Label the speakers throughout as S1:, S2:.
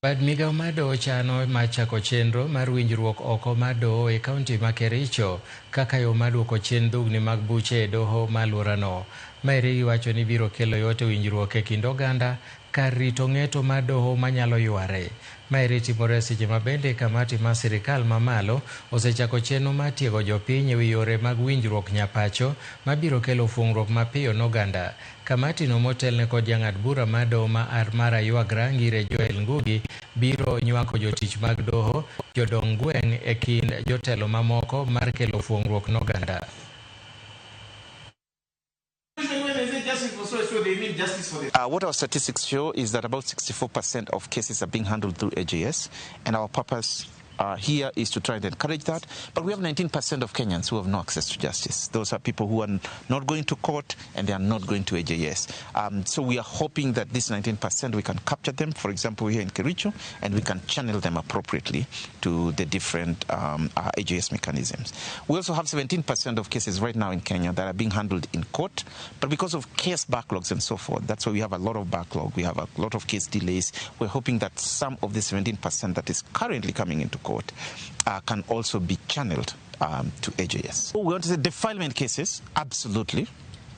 S1: Bad migao mar doho chano mar chako chenro mar winjruok oko mar doho e kaunti ma Kericho kaka yo mar duoko chien dhugni mag buche e doho ma alworano. Maeri giwacho ni biro kelo yot e winjruok e kind oganda kar rito ng'eto mar doho manyalo yware. Maeri timore seche ma bende kamati mar sirikal mamalo osechako chenro mar tiego jopiny e wi yore mag winjruok nyapacho mabiro kelo fuong'ruok mapiyo n'oganda. Kamati no motelne kod jang'ad bura mar doho ma mar Aywagra Ngire Joel Ngugi biro nywako jotich mag doho, jodong gweng' e kind jotelo mamoko mar kelo fuong'ruok n'oganda.
S2: What our statistics show is that about 64% of cases are being handled through AJS, and our purpose here is to try and encourage that. But we have 19% of Kenyans who have no access to justice. Those are people who are not going to court and they are not going to AJS. So we are hoping that this 19% we can capture them, for example, here in Kericho, and we can channel them appropriately to the different AJS mechanisms. We also have 17% of cases right now in Kenya that are being handled in court, but because of case backlogs and so forth, that's why we have a lot of backlog. We have a lot of case delays. We're hoping that some of the 17% that is currently coming into court can also be channeled to AJS. We want to say defilement cases absolutely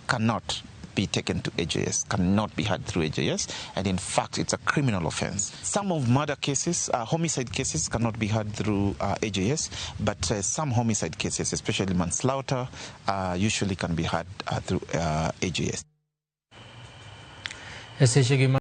S2: cannot be taken to AJS, cannot be heard through AJS, and in fact it's a criminal offense. Some of murder cases, homicide cases cannot be heard through AJS, but some homicide cases, especially manslaughter, usually can be heard through AJS.
S1: E sechegi.